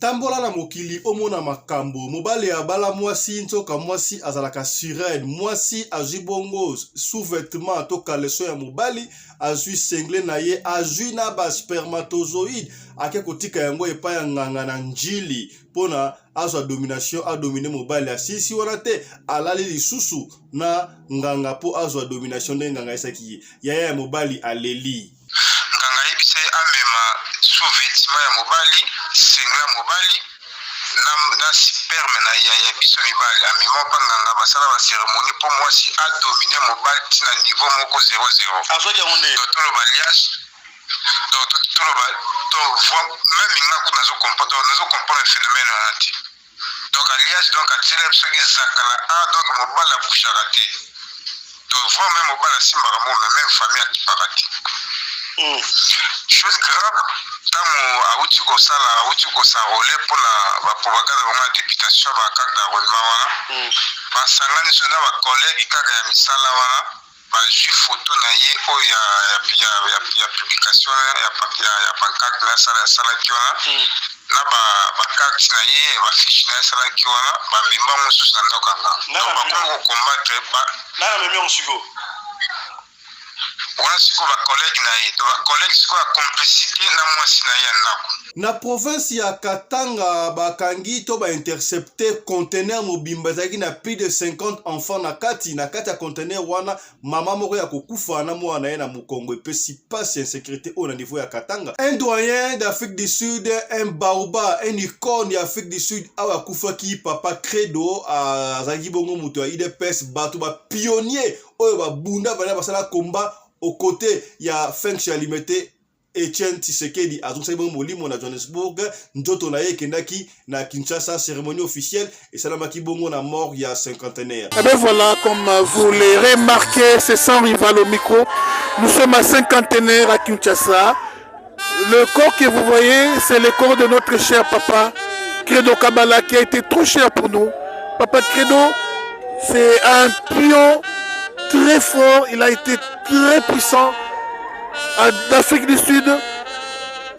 Tambola na mokili omona makambo. Mobali abala mwasi nzoka mwasi azalaka sirène. Mwasi azwi bongo sous-vêtement to caleçon ya mobali, azwi singlet na ye, azwi na ba spermatozoïdes, ake kotika yango epai ya nganga na njili mpona azwa domination, adomine mobali. Asilisi wana te, alali lisusu na nganga mpo azwa domination ndenge nganga ayesaki ye. Yaya ya mobali aleli. Nganga ayebisa ye amema sous-vêtement ya mobali, singlet ya mobali na, na sperme na ye ya biso mibali. Amema mpa nganga, basala ba cérémonie mpo mwasi adomine mobali ntina niveau moko 00. Azwaki yango nde Donc toloba alliage, donc toloba, donc même nga kutu nazo comprendre, nazo comprendre phénomène wana te. Donc alliage, donc atiela soki zakala a, donc mobali abougeaka te. Donc vraiment même mobali asimbaka mo, mais même famille akipaka te. Chose grave, ntango awuti kosala, awuti kos'enrôler mpona bapropagande bango ya députation, bacarte d'enrôlement wana, basangani so na bacollègue kaka ya misala wana, bazwi photo na ye oyo ya publication wana ya pancarte na asala, asalaki wana na bacarte na ye, bafiche na ye asalaki wana, bamemba mosusu na ndako ya nganga. Donc bakomi kocombattre. Nani amemi yango sikoyo? Wana sikoyo bacollègue na ye, to bacollègue sikoyo ya complicité na mwasi na ye ya ndako. Na province ya Katanga, bakangi to baintercepte conteneur mobimba ezalaki na plus de 50 enfants na kati. Na kati ya conteneur wana, mama moko ya kokufa na mwana na ye na mokongo. Epesi mpasi, insécurité oyo na niveau ya Katanga. Un doyen d'Afrique du Sud, un baobab, un icône ya Afrique du Sud awa akufaki, papa Credo. Azalaki bongo moto ya UDPS, bato bapionnier oyo babunda, bana basala combat aux côtés ya Félix ya Limete. Etienne Tshisekedi azongisaki bongo molimo na Johannesburg, nzoto na ye ekendaki na Kinshasa. Cérémonie officielle esalamaki bongo na mort ya cinquantenaire. Eh bien voilà, comme vous l'avez remarqué, c'est sans rival au micro. Nous sommes à Cinquantenaire à Kinshasa. Le corps que vous voyez, c'est le corps de notre cher papa, Credo Kabala, qui a été trop cher pour nous. Papa Credo, c'est un pion très fort, il a été très puissant d'Afrique du Sud.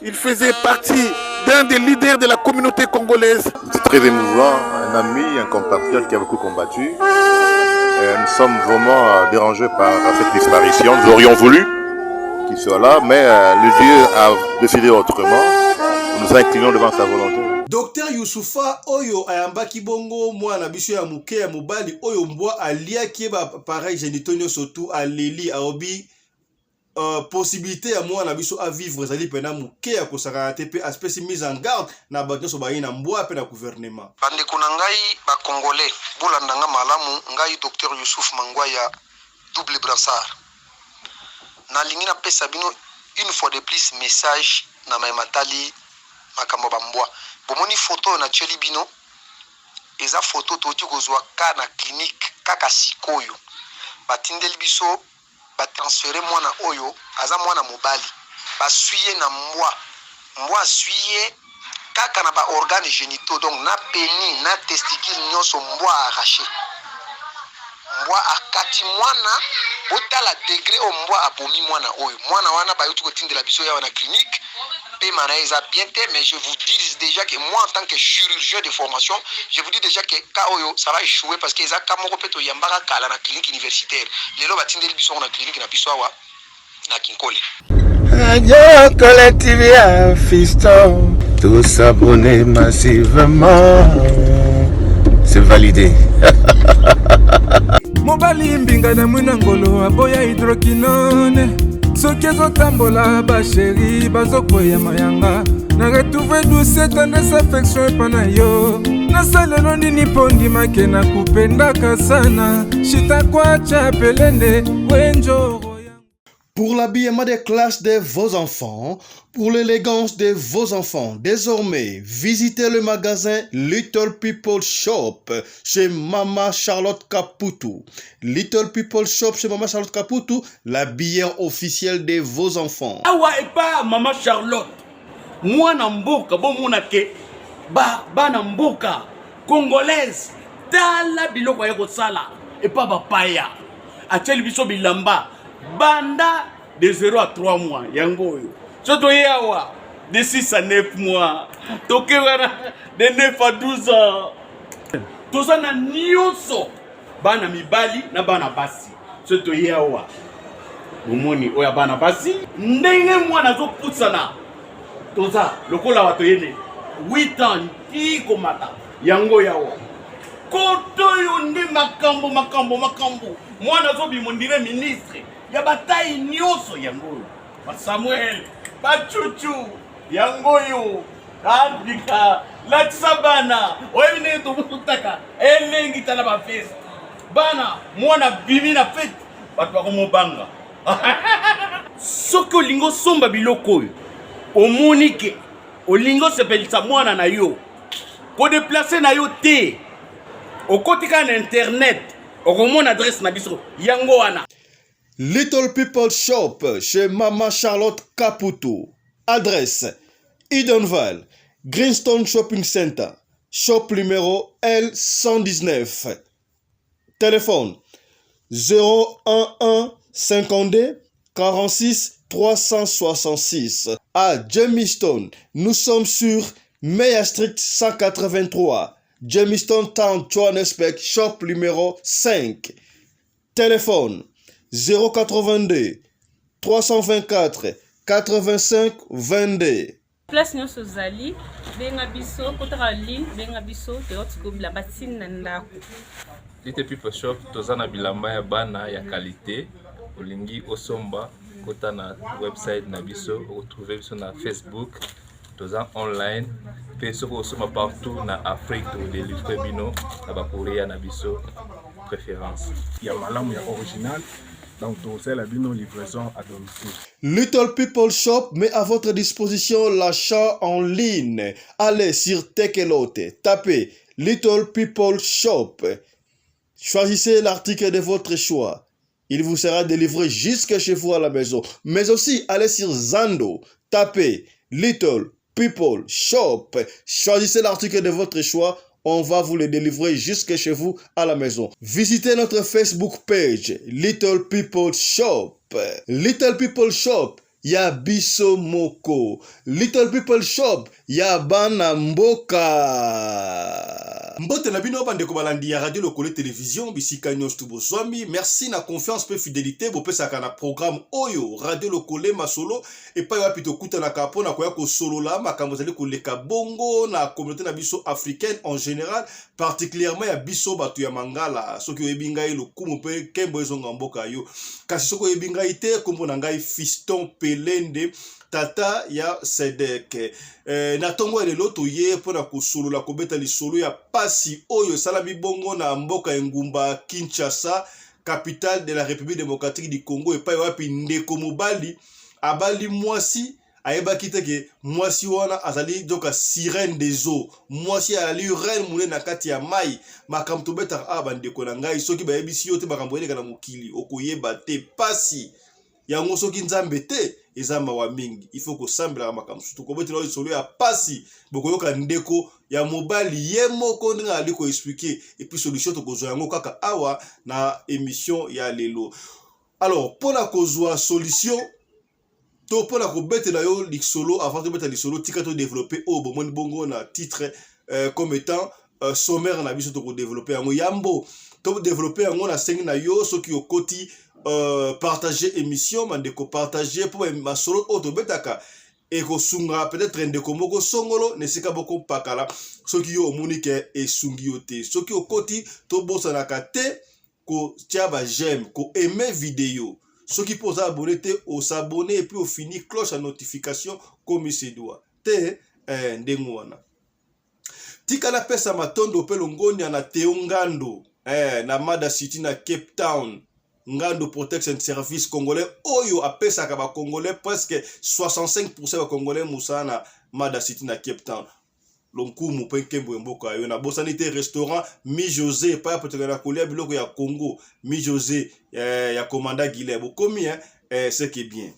Il faisait partie d'un des leaders de la communauté congolaise. C'est très émouvant, un ami, un compatriote qui a beaucoup combattu. Et nous sommes vraiment dérangés par cette disparition. Nous aurions voulu qu'il soit là, mais le Dieu a décidé autrement. Nous nous inclinons devant sa volonté. Dr Yusufa oyo ayambaki bongo mwana biso ya moke ya mobali oyo mbwa aliaki ye baappareil génitaux nyonso tu, aleli, aobi possibilité ya mwana biso avivre ezali mpena moke ya kosakana te, mpe apesi mise en garde na bato nyonso baye na mbwa mpe na gouvernement. Bandeko na ngai bacongolais, bolanda nga malamu. Ngai Dr Yusuf Mangwaya, double brassard, nalingi napesa bino une fois de plus message na mayema tali makambo ya bambwa. Bomoni foto oyo natieli bino, eza foto touti kozwa ka na clinique kaka sikoyo. Batindeli biso, batransfere mwana oyo, aza mwana mobali, baswi ye na mbwa. Mbwa aswi ye kaka na baorgane génitaux, donc na pénis na testicule nyonso mbwa arraché. Mbwa akati mwana. Botala degré oyo mbwa abomi mwana oyo. Mwana wana bayuti kotindela biso yawa na clinique, pema na ye eza bien te. Mais je vous dis déjà que moi, en tant que chirurgien de formation, je vous dis déjà que cas oyo, ça va échouer, parce que eza cas moko mpe toyambaka kala na clinique universitaire. Lelo batindeli biso yango na clinique na biso awa na Kinkole. Radio Collective à Fiston. Tous abonnés massivement. C'est validé. Mobali mbinga na mwina ngolo aboya hydroquinone, soki ezotambola, bachéri bazokwea mayanga. Na retrouve douce, tendresse, affection epa na yo. Nasalelo nini mpo ndimake na kupendaka sana shitakwacha pelende wenjoro? Pour l'habillement des classes de vos enfants, pour l'élégance de vos enfants, désormais, visitez le magasin Little People Shop chez Mama Charlotte Caputu. Little People Shop chez Mama Charlotte Caputu, l'habilleur officiel de vos enfants. Awa epa Mama Charlotte, mwana mboka, bomona ke ba bana mboka congolaise, tala biloko aye kosala epa bapaya. Atieli biso bilamba banda de 0 à 3 mois. Yango oyo so toye awa. De 6 à 9 mois. Toke wana de 9 à 12 ans. Toza na nyonso. Bana mibali na bana basi. Soki toye awa bomoni oyo ya bana basi ndenge mwana azopusana toza lokola bato yene 8 ans ti komata yango yawa koto oyo nde makambo makambo makambo mwana azobima ondire ministre ya batai nyonso yango oyo basamuel bacucu yango oyo abika latisa bana oyebi ndenge tobutaka elengi tala bafeste bana mwana bimi na fete bato bakomobanga soki olingi osomba biloko oyo omoni ke olingi osepelisa mwana na yo kodeplace na yo te okoti kaka na internet okomona adresse na biso yango wana Little People Shop chez Mama Charlotte Caputo. Adresse Edenvale, Greenstone Shopping Center, shop numéro L119. Téléphone 011 52 46 366. À Jamestown, nous sommes sur Meyer Street 183, Jamestown Town, Johannesburg, shop numéro 5. Téléphone 082 324 85 22. Place nyonso ozali benga biso kotaka ligne benga biso toyoti ko bilamba ti na ndako. Little People Shop toza na bilamba ya bana ya qualité olingi osomba kota na website na biso okotrouve biso na Facebook toza online mpe soki osomba partout na Afrique tokodelivre bino na bacourrier na biso préférence ya malamu ya original donc tokosalela bino livraison à domicile. Little People Shop met à votre disposition l'achat en ligne. Allez sur Tekelote, tapez Little People Shop. Choisissez l'article de votre choix. Il vous sera délivré jusque chez vous à la maison. Mais aussi, allez sur Zando, tapez Little People Shop. Choisissez l'article de votre choix. On va vous le délivrer jusque chez vous à la maison. Visitez notre Facebook page Little People Shop. Little People Shop ya biso moko. Little People Shop ya bana mboka. Mbote na bino bandeko balandi ya Radio Lokole Television bisika nyonso tu bozwami. Merci na confiance pe fidelite bopesaka na programme oyo Radio Lokole Masolo epai wapi tokutanaka mpo na koya kosolola makambo ezali koleka bongo na communauté na biso africaine en général, particulièrement ya biso bato ya Mangala. Soki oyebi ngai lokumu mpe nkembo ezonga mboka yo, kasi soki oyebi ngai te, nkombo na ngai Fiston Pelende, tata ya Sedek. Na ntongo ya lelo toye mpo na kosolola, kobeta lisolo ya pasi oyo esalami bongo na mboka engumba Kinshasa, capitale de la République démocratique du Congo, epai wapi ndeko mobali abali mwasi ayebaki te ke mwasi wana azali joka sirène des eaux, mwasi azali reine monene na kati ya mai. Makambo tobetaka awa bandeko na ngai, soki bayebisi yo te makambo eleka na mokili okoyeba te pasi yango. Soki Nzambe te, eza mawa mingi. Il faut kosambelaka makambo mosusu. Tokobetela lisolo ya pasi, bokoyoka ndeko ya mobali ye moko ndenge azali koexpliquer, et puis solution tokozwa yango kaka awa na émission ya lelo. Alors, mpona kozwa solution to mpona kobetela yo lisolo, avant tobeta lisolo, tika todévelopper oyo bomoni bongo na titre comme étant sommaire na biso. Tokodévelopper yango. Yambo todévelopper yango, nasengi na yo, soki okoti, partage émission. Bandeko, partage mpo masolo oyo tobetaka ekosunga peut-être ndeko moko songolo na esika moko mpakala. Soki yo omoni ke esungi yo te, soki okoti, tobosanaka te kotia baj'aime, koaimer video. Soki mpo oza abonné te, os'abonner et puis ofini cloche ya notification comme se doit te. Ndenge wana tika napesa matondo mpe longonia na Teo Ngando na Mada City na Cape Town. Ngando Protection Service congolais oyo apesaka bacongolais, presque 65% bacongolais mosala na Mada City na Cape Town. Lonkumu mpe nkembo ya mboka yo. Nabosani te restaurant Mi José, epai apoteka na kolia biloko ya Congo. Mi José ya commanda Guilin bokomi c'est que bien.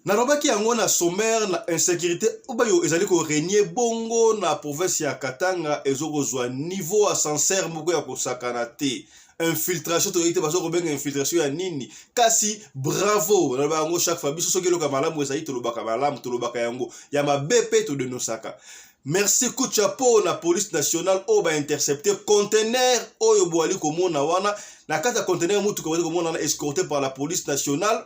Nalobaki yango na sommaire, na insécurité oyo ezali korégner bongo na province ya Katanga ezokozwa niveau ascenseur moko ya kosakana te. Infiltration toyebi te bazo kobenga infiltration ya nini, kasi bravo, naloba yango chaque fois, biso soki eloko ya malamu ezali tolobaka malamu, tolobaka yango, ya mabe mpe todenosaka. Merci, coup de chapeau na police nationale oyo ba intercepter conteneur oyo boali komona wana. Na kati ya conteneur mutuka boali komona wana, escorté par la police nationale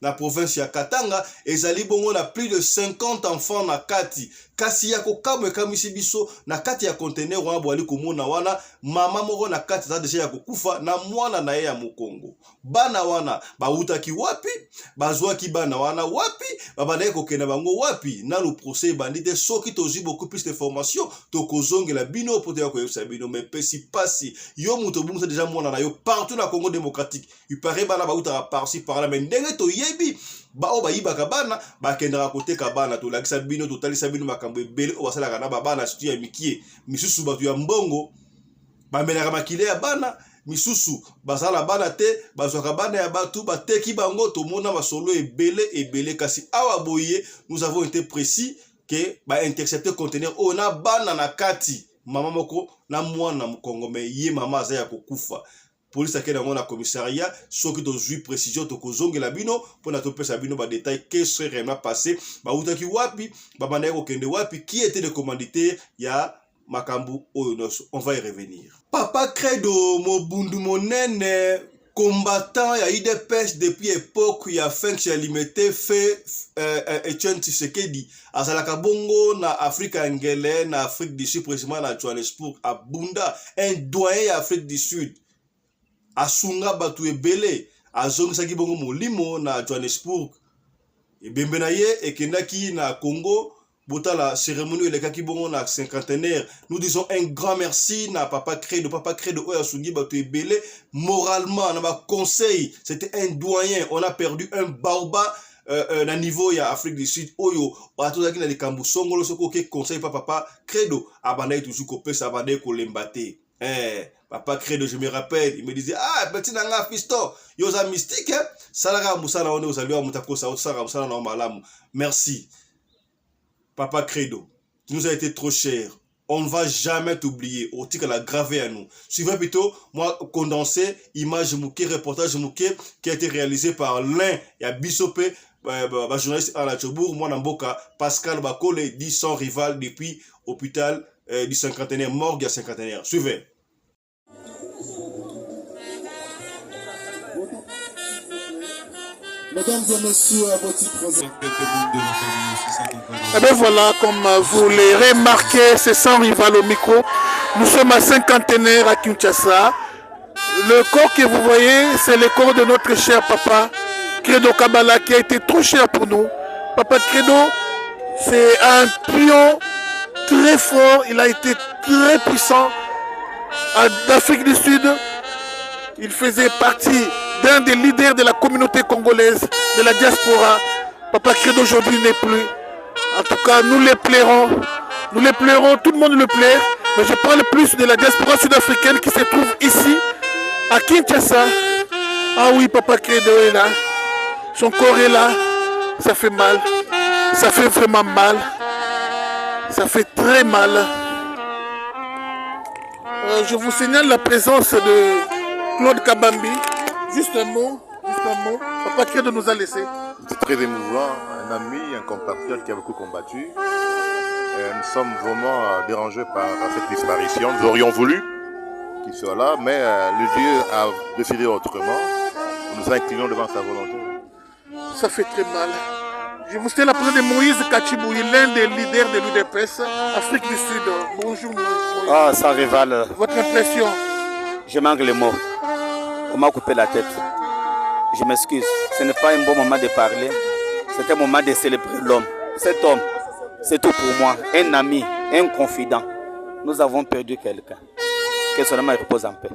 na province ya Katanga, ezali bongo na plus de 50 enfants na kati. Kasi ya kokamwa ekamwisi biso, na kati ya conteneur wana boali komona wana, mama moko na kati aza deja ya kokufa na mwana na ye ya mokongo. Bana wana bawutaki wapi? Bazwaki bana wana wapi? Babandaki kokenda bango wapi? Nanu procès ebandi te. Soki tozwi beaucoup plus d'information, tokozongela bino mpo toya koyebisa bino. Mais epesi pasi, yo moto obungisa deja mwana na yo partout na Congo démocratique. Il paraît bana bautaka par-ci par-là, mais ndenge toyebi baoyo bayibaka bana, bakendaka koteka bana. Tolakisa bino, totalisa bino makambo ebele oyo basalaka na babana, surtout ya mikie. Misusu bato ya mbongo bamelaka makila ya bana, misusu bazala bana te, bazwaka bana ya bato bateki bango. Tomona masolo ebele ebele. Kasi awa boye, nous avons été précis ke baintercepte conteneur oyo na bana na kati, mama moko na mwana mokongo, me ye mama aza ya kokufa. Polisi akende yango na commissariat. Soki tozwi précision, tokozongela bino mpona topesa bino badetail. Qu'est-ce qui réellement passé? Bawutaki wapi? Babandaki kokende wapi? Qui était le commanditaire ya makambo oyo nyonso? On va y revenir. Papa Credo, mobundu monene, combattant ya UDPS depuis époque ya Félix ya Limete fe Etienne Tshisekedi, azalaka bongo na Afrika ya Ngele, na Afrique du Sud, précisément na Johannesburg. Abunda, un doyen ya Afrique du Sud, asunga bato ebele. Azongisaki bongo molimo na Johannesburg, ebembe na ye ekendaki na Congo. Botala cérémonie elekaki bongo na cinquantenaire. Nous disons un grand merci na papa Credo, papa Credo oyo asungi bato ebele moralement na baconseil. C'était un doyen. On a perdu un baobab na niveau ya Afrique du Sud. Oyo bato ozalaki na likambo songolo, soki oke conseil pa papa Credo, abandaki toujours kopesa, abandaki kolemba te. Papa Credo, je me rappelle, il me disait: "Ah, petit na nga fiston, yo oza mystique, hein? Salaka mosala wana, ozali wa moto akosa, osalaka mosala na yo malamu." Merci papa Credo, tu nous as été trop cher, on ne va jamais t'oublier, otikala gravé à nous. Suivez plutôt moi condensé image moke, reportage moke qui a été réalisé par l'un ya biso pe ba journaliste à la Jobourg, mwana mboka Pascal Bakole dit sans rival, depuis hôpital du cinquantenaire, morgue ya cinquantenaire. Suivez. Mesdames et messieurs, à votre présent. Eh bien voilà, comme vous l'avez remarqué, c'est sans rival au micro. Nous sommes à cinquantenaire à Kinshasa. Le corps que vous voyez, c'est le corps de notre cher papa, Credo Kabala, qui a été trop cher pour nous. Papa Credo, c'est un pion très fort. Il a été très puissant d'Afrique du Sud. Il faisait partie d'un des leaders de la communauté congolaise, de la diaspora. Papa Credo aujourd'hui n'est plus. En tout cas, nous les plairons. Nous les pleurons, tout le monde le plaît. Mais je parle plus de la diaspora sud-africaine qui se trouve ici, à Kinshasa. Ah oui, Papa Credo est là. Son corps est là. Ça fait mal. Ça fait vraiment mal. Ça fait très mal. Je vous signale la présence de Claude Kabambi. Juste un mot, juste un mot. Papa Credo nous a laissé. C'est très émouvant, un ami, un compatriote qui a beaucoup combattu. Et nous sommes vraiment dérangés par cette disparition. Nous aurions voulu qu'il soit là, mais le Dieu a décidé autrement. Nous nous inclinons devant sa volonté. Ça fait très mal. Je vous signale la présence de Moïse Kachiboui, l'un des leaders de l'UDPS, Afrique du Sud. Bonjour Moïse. Ah, sans rival. Votre impression? Je manque les mots. On m'a coupé la tête. Je m'excuse. Ce n'est pas un bon moment de parler. C'est un moment de célébrer l'homme. Cet homme, c'est tout pour moi. Un ami, un confident. Nous avons perdu quelqu'un. Que son âme repose en paix.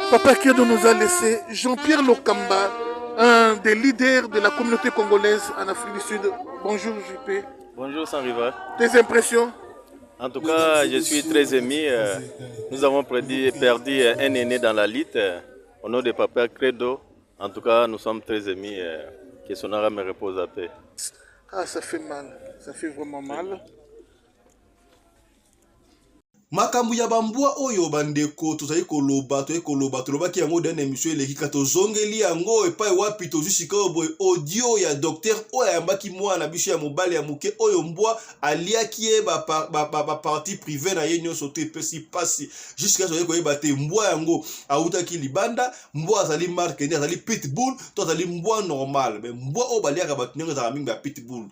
Papa Credo nous a laissé Jean-Pierre Lokamba, un des leaders de la communauté congolaise en Afrique du Sud. Bonjour JP. Bonjour sans rival. Tes impressions? En tout cas, je suis très ému. Nous avons perdu un aîné dans la lutte, au nom de Papa Credo. En tout cas, nous sommes très émus. Que son âme repose à paix. Ah, ça fait mal. Ça fait vraiment mal. Makambo ya bambwa oyo bandeko tozali koloba, tozali koloba, tolobaki yango dans emission eleki, ka tozongeli yango epai wapi tozwi sikoyo boye audio ya docteur oyo ayambaki mwana na biso ya mobali ya moke oyo mbwa aliaki ye ba, ba, ba, ba, ba partie privée na ye nyonso to epesi pasi jusqu'à tozali koyeba te mbwa yango awutaki libanda, mbwa azali marque nini, azali pitbull to azali mbwa normal? Mais mbwa oyo baliaka bato ndenge ezalaka mingi ba pitbull.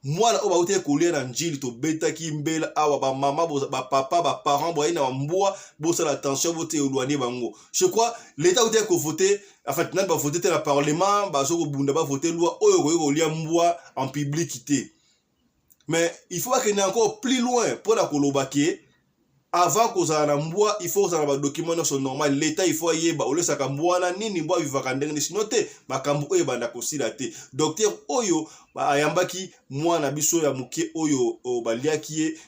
Mwana oyo bautaki kolia na Njili, tobetaki mbela awa, bamama, bapapa, baparent boyai na bambwa, bosala attention, bote éloigner bango. Je crois l'État autaki kovote, enfin nani bavote te na parlement, bazo kobunda bavote loi oyo okoki kolia mbwa en public te. Mais il faut bakende encore plus loin mpona koloba ke avant kozala na mbwa, il faut kozala na badocument nyonso normal. L'État, il faut ayeba olesaka mbwa wana nini, mbwa avivaka ndenge nini, sinon te makambo oyo ebanda kosila te. Docteur oyo ayambaki mwana biso ya moke oyo baliaki ye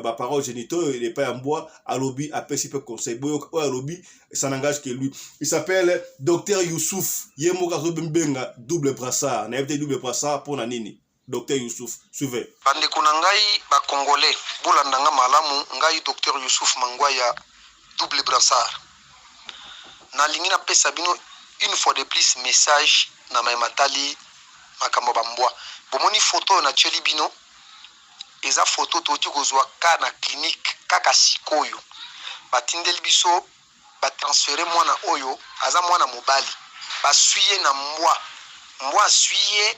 baparents génitaux oyo epai ya mbwa, alobi, apesi mpe conseil. Boyoka oyo alobi, ça n'engage que lui. Il s'appelle docteur Youssouf, ye moko azobenga double brassard. Nayebi te double brassard mpona nini. Docteur Youssouf, suivez. Bandeko na ngai bacongolais, bolanda nga malamu. Ngai docteur Youssouf Mangwaya, double brassard, nalingi napesa bino une fois de plus message na mayema tali makambo ya bambwa. Bomoni foto oyo natieli bino, eza foto touti kozwa ka na clinique kaka sikoyo. Batindeli biso, batransfere mwana oyo, aza mwana mobali, baswi ye na mbwa. Mbwa aswi ye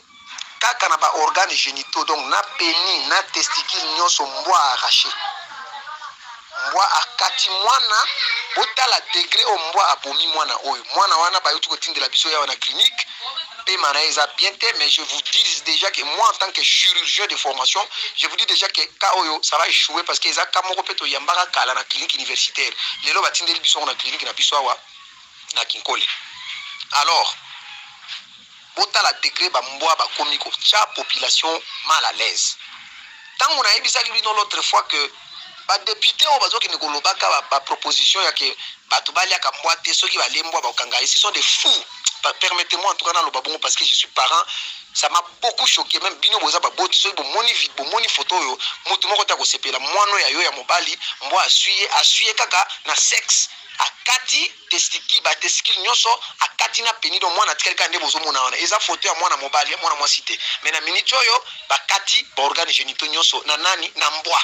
kaka na baorgane génitaux, donc na pénis na testicule nyonso mbwa arraché, mbwa akati mwana. Botala degré oyo mbwa abomi mwana oyo. Mwana wana bayuti kotindela biso yawa na clinique, pema na ye eza bien te. Mais je vous dis déjà que moi, en tant que chirurgien de formation, je vous dis déjà que cas oyo, ça va échouer, parce que eza cas moko mpe toyambaka kala na clinique universitaire. Lelo batindeli biso yango na clinique na biso awa na Kinkole. Alors botala degré bambwa bakomi kotia population mal à l'aise. Ntango nayebisaki bino l'autre fois que badéputé oyo bazokende kolobaka baproposition ya ke bato baliaka mbwa te, soki balie mbwa bakokanga ye, ce sont des fous. Permettez-moi en tout cas naloba bongo parce que je suis parent, ça m'a beaucoup choqué. Même bino boza baboti, soki bomoni, bomoni photo oyo, motu moko te akosepela. Mwana oyo ya yo ya mobali, mbwa aswi ye, aswi ye kaka na sexe, akati testicule, batesticule nyonso akati na pénis. Donc mwana atikali kaka nde bozomona wana. Eza foto ya mwana mobali, ya mwana mwasi te. Mais na minute oyo bakati baorgane génitaux nyonso na nani? Na mbwa.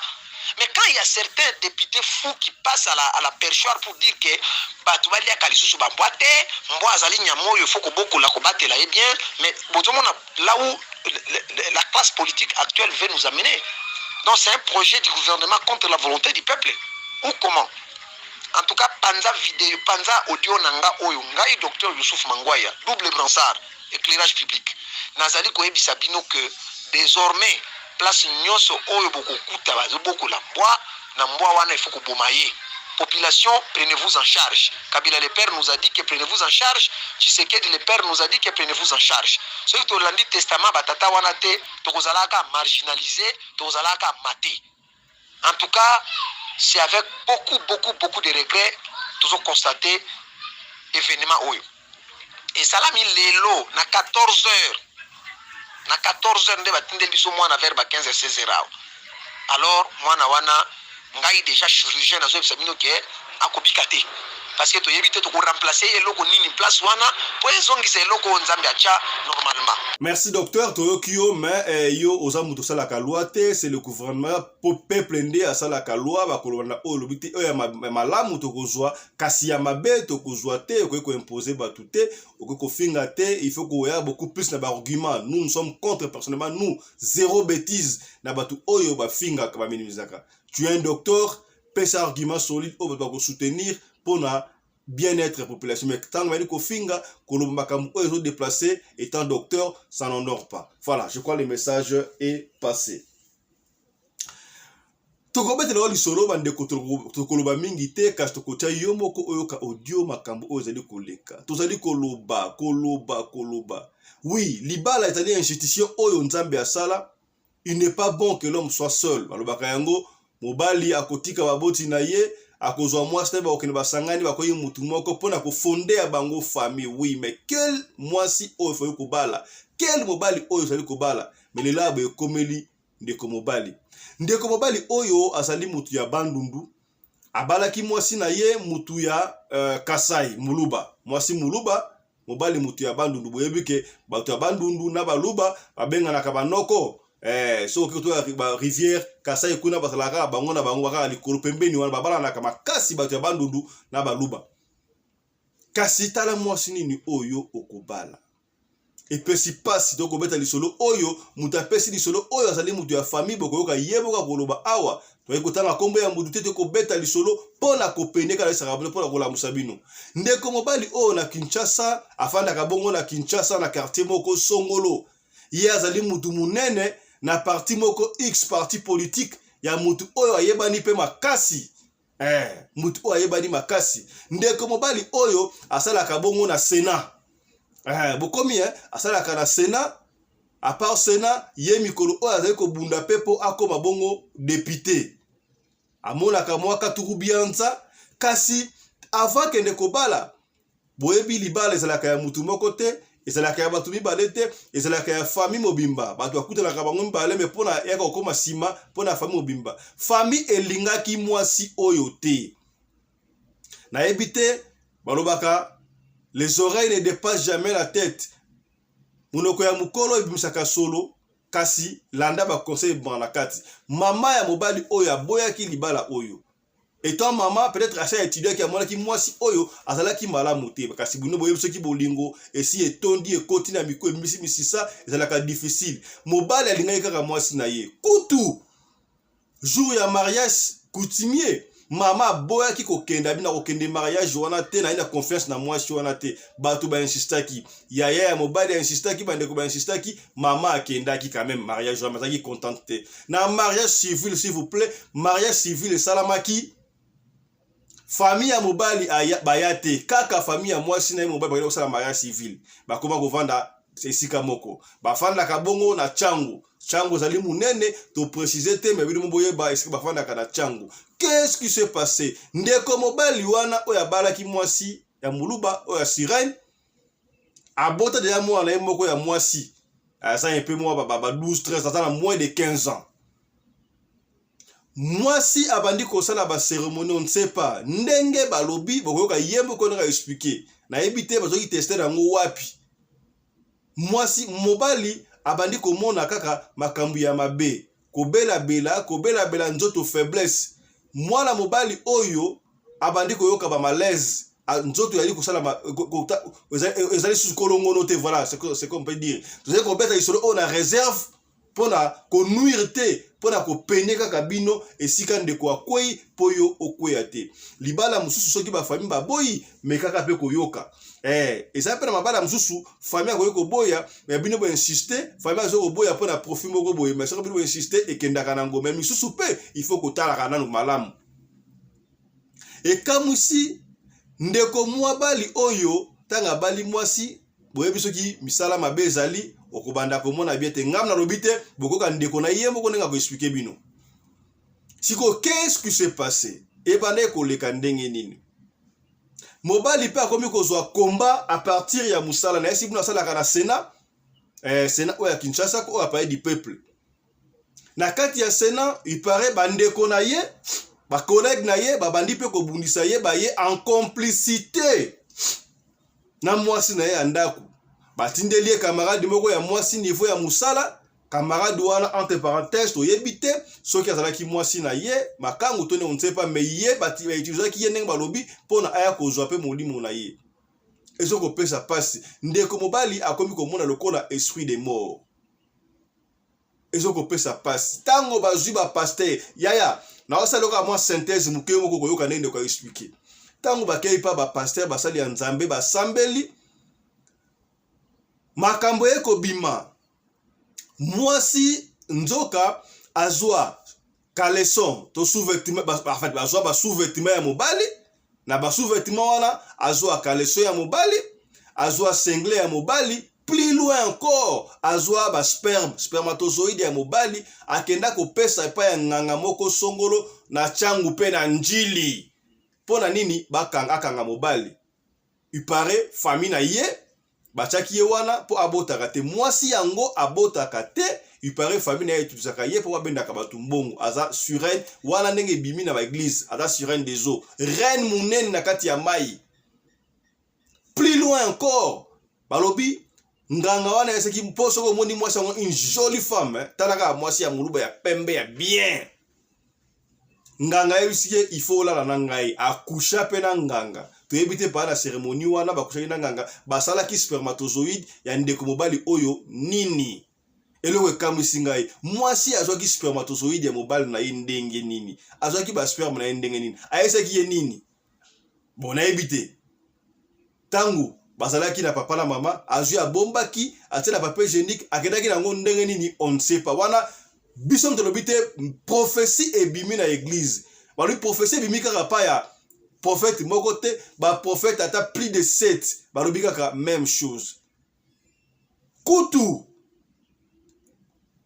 Mais quand il y a certains députés fous qui passent à la perchoir pour dire que bato baliaka lisusu bambwa te, mbwa azali nyama oyo faut kobokola, kobatela ye bien, mais bozomona là où la classe politique actuelle veut nous amener. Donc c'est un projet du gouvernement contre la volonté du peuple ou comment? En tout cas, panza vidéo, panza audio na nga oyo. Ngai docteur Youssouf Mangwaya, double brassard, éclairage public, nazali koyebisa bino que désormais place nyonso oyo bokokuta bazobokola mbwa, na mbwa wana il faut koboma ye. Population, prenez-vous en charge. Kabila le père nous a dit que prenez-vous en charge. Tshisekedi le père nous a dit que prenez-vous en charge. Soki tolandi testament batata wana te, tokozalaka marginalisé, tokozalaka maté. En tout cas, c'est avec beaucoup, beaucoup, beaucoup de regrets tozoconstater événement oyo esalami lelo na 14 heures. Na 14 heures nde batindeli biso mwana, vers ba 15 16 heures awa. Alors mwana wana, ngai déjà chirurgien nazoyebisa bino ke akobika te, parce que toyebi te tokoremplace ye eloko nini place wana mpo ezongisa eloko oyo Nzambe atya normalement. Merci docteur, toyoki yo. Mais yo oza moto osalaka loi te, c'est le gouvernement po peuple nde asalaka loi. Bakoloba na oyo olobi te. Oyo ya malamu tokozwa, kasi ya mabe tokozwa te. Okoki koimpose bato te, okoki kofinga te. Il faut koya beaucoup plus na baargument. Nous, nous sommes contre personnellement, nous, zéro bêtise na bato oyo bafingaka, baminimisaka. Tu es un docteur, pesa argument solide oyo bato bakosoutenir mpona bien-être population. Mais ntango bayali kofinga, koloba makambo oyo ezodéplacer, étant docteur, ça n'honore pas. Voilà, je crois le message est passé. Tokobetela oyo lisolo, bandeko, tokoloba mingi te, kasi tokotia yo moko oyoka audio, makambo oyo ezali koleka. Tozali koloba, koloba, koloba. Oui, libala ezali institution oyo Nzambe asala. Il n'est pas bon que l'homme soit seul, balobaka yango. Mobali akotika baboti na ye, akozwa mwasi te, bakokende, basangani, bakoyi mutu moko mpona kofonde ya bango famille. Oui, mais quel mwasi oyo efali kobala, quel mobali oyo ozali kobala? Mais lelo abo ekomeli ndeko mobali, ndeko mobali oyo azali mutu ya Bandundu. Abalaki mwasi na ye mutu ya Kasai, Muluba. Mwasi Muluba, mobali mutu ya Bandundu. Boyebi ke bato ya Bandundu na Baluba babenganaka banoko. Soki okoki kotoya ba rivière Kasai kuna bazalaka bango na bango bakaka likolo pembeni wana babalanaka makasi bato ya Bandundu na Baluba. Kasi tala mwasi nini oyo okobala. Epesi pasi tokobeta lisolo oyo moto apesi lisolo oyo azali moto ya famille, bokoyoka ye moko akoloba awa. Toyei kotanga nkombo ya moto te, tokobeta lisolo mpo na kopene kala esaka bino mpo na kolamusa bino. Ndeko mobali oyo na Kinshasa afandaka bongo na Kinshasa na quartier moko songolo. Ye azali moto monene na parti moko X, parti politique ya moto oyo ayebani mpe makasi. Moto oyo ayebani makasi. Ndeko mobali oyo asalaka bongo na Sénat. Bokomi asalaka na Sénat. À part Sénat, ye mikolo oyo azali kobunda mpe mpo akoma bongo député. Amonaka mwa katuku bianza. Kasi avant kende kobala, boyebi libala ezalaka ya mutu moko te, ezalaka ya bato mibale te, ezalaka ya famille mobimba. Bato bakutanaka bango mibale, me mpona yaka kokóma nsima mpona famille mobimba. Famille elingaki mwasi oyo te. Nayebi te, balobaka les oreilles ne dépassent jamais la tête. Monoko ya mokolo ebimisaka solo, kasi landa baconseil ebimaka na kati. Mama ya mobali oyo aboyaki libala oyo. Étant mama, peut-être asi aétudiaki, amonaki mwasi oyo azalaki malamu te. Kasi bino boyebi, soki bolingo esi etondi, ekoti na miko, ebimisi misisa, ezalaka difficile. Mobali alingaki kaka mwasi na ye. Kutu jour ya mariage coutumier, mama aboyaki kokende. Abi na kokende mariage wana te, naye na confiance na mwasi wana te. Bato bainsistaki, yaya ya mobali ainsistaki, bandeko bainsistaki, mama akendaki quand même mariage wana. Azalaki contente te na mariage civil. S'il vous plaît, mariage civil esalamaki, famille ya mobali baya te, kaka famille ya mwasi na ye mobali bakende kosala mariage civil. Bakoma kovanda esika moko, bafandaka bongo na Tshangu. Tshangu ezali monene, toprécise te, me bino mo boyeba esika bafandaka na Tshangu. Qu'est-ce qui s'est passé? Ndeko mobali wana oyo abalaki mwasi ya Moluba oyo ya sirène abota deja mwana na ye moko ya mwasi, aza mpe mwa ba 12 13, aza na moins de 15 ans. Mwasi abandi kosala bacérémonie, on ne sait pas ndenge balobi, bokoyoka ye moko ndenge aexpliquer. Nayebi te bazwaki teste yango wapi. Mwasi mobali abandi komona kaka makambo ya mabe, kobelabela, kobelabela nzoto, faiblesse. Mwana mobali oyo abandi koyoka bamalaise, nzoto ezali kosala, ezali susu kolongono te. Voilà ce qu'on peut dire. Tozali kobeta lisolo oyo na réserve mpona konuire te, mpona kopene kaka bino esika ndeko akwei mpo yo okweya te. Libala mosusu, soki bafamille baboyi, me kaka mpe koyoka. Ezali mpe na mabala mosusu, famille akoki koboya, me bino boinsiste. Famille azoki koboya mpo na profit moko boye, me soki bino boinsiste, ekendaka nango. Me misusu mpe il faut kotalaka nanu malamu. Ekamwisi ndeko mwabali oyo, ntango abali mwasi, boyebi soki misala mabe ezali, okobanda komona bien te. Ngam nalobi te, bokoka ndeko na ye moko ndenge akoexpliquer bino. Sikoyo, qu'est-ce qui s'est passé? Ebanda ekoleka ndenge nini? Mobali mpe akomi kozwa komba à partir ya mosala na ye. Si bino asalaka na Sénat, Sénat oyo ya Kinshasa, oyo ya Palais du Peuple. Na kati ya Sénat, il paraît bandeko na ye, bacollègue na ye babandi mpe kobundisa ye. Baye en complicité na mwasi na ye ya ndako. Batindeli ye camarade moko ya mwasi niveau ya mosala. Camarade wana, entre parenthèse, toyebi te soki azalaki mwasi na ye makangu to ndenge, on ne sait pas, mais ye bautilisaki ye ndenge balobi mpona aya kozwa mpe molimo na ye. Ezokopesa mpasi. Ndeko mobali akomi komona lokola esprit de mort. Ezokopesa mpasi. Ntango bazwi bapasteur, yaya naosala lokola mwa synthèse moke moko, koyoka ndenge ndeko aexpliquer. Ntango bakei mpa bapasteur, basali ya Nzambe, basambeli, makambo ekobima. Mwasi nzoka azwa caleçon to sous-vêtement, en fait bazwa basous-vêtement ya mobali. Na basous-vêtement wana, azwa caleçon ya mobali, azwa singlet ya mobali, plus loin encore, azwa basperme, spermatozoïde ya mobali, akenda kopesa epai ya nganga moko songolo na Tshangu mpe na Njili. Mpo na nini? Bakanga, akanga mobali. Il paraît famille na ye batiaki ye wana mpo abotaka te. Mwasi yango abotaka te. Il paraît famille na ye etutisaka ye mpo babendaka bato mbongo. Aza sirène wana ndenge ebimi na baeglise, aza sirène des eaux, reine monene na kati ya mai. Plus loin encore, balobi nganga wana esaki mpo soki omoni mwasi yango, une jolie femme, eh, tala kaka mwasi ya moluba ya pembe ya bien. Nganga ayebisi ye: "Il faut olala na ngai." Akusha mpe na nganga, toyebi te paa na cérémonie wana bakushaki na nganga, basalaki spermatozoïde ya ndeko mobali oyo nini. Eloko ekamwisi ngai, mwasi azwaki spermatozoïde ya mobali na ye ndenge nini? Azwaki basperme na ye ndenge nini? Ayesaki ye nini? Bon, nayebi te. Ntango bazalaki na papa na mama, azwi, abombaki, atie na papier hygiénique, akendaki nango ndenge nini, on ne sait pas. Wana biso tolobi te. Prophétie ebimi na église, balobi prophétie ebimi kaka pa ya prophète moko te, baprophète ata plus de 7 balobi kaka même chose. Kutu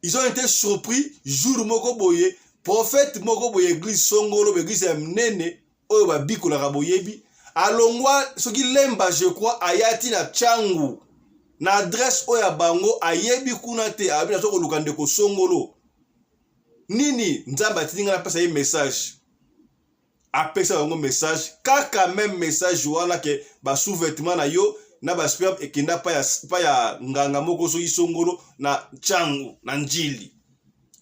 ils ont été surpris jour moko boye, prophète moko boye, église songolo, baeglise ya minene oyo babikolaka boyebi, alongwa soki Lemba, je crois, ayati na Tshangu na adresse oyo ya bango ayebi kuna te. Abi nazo koluka ndeko songolo nini, Nzambe atindi ngai napesa ye message. Apesa bango message, kaka même message wana ke basous-vêtement na yo na basperme ekenda pa ya nganga moko soki songolo na Tshangu na Njili.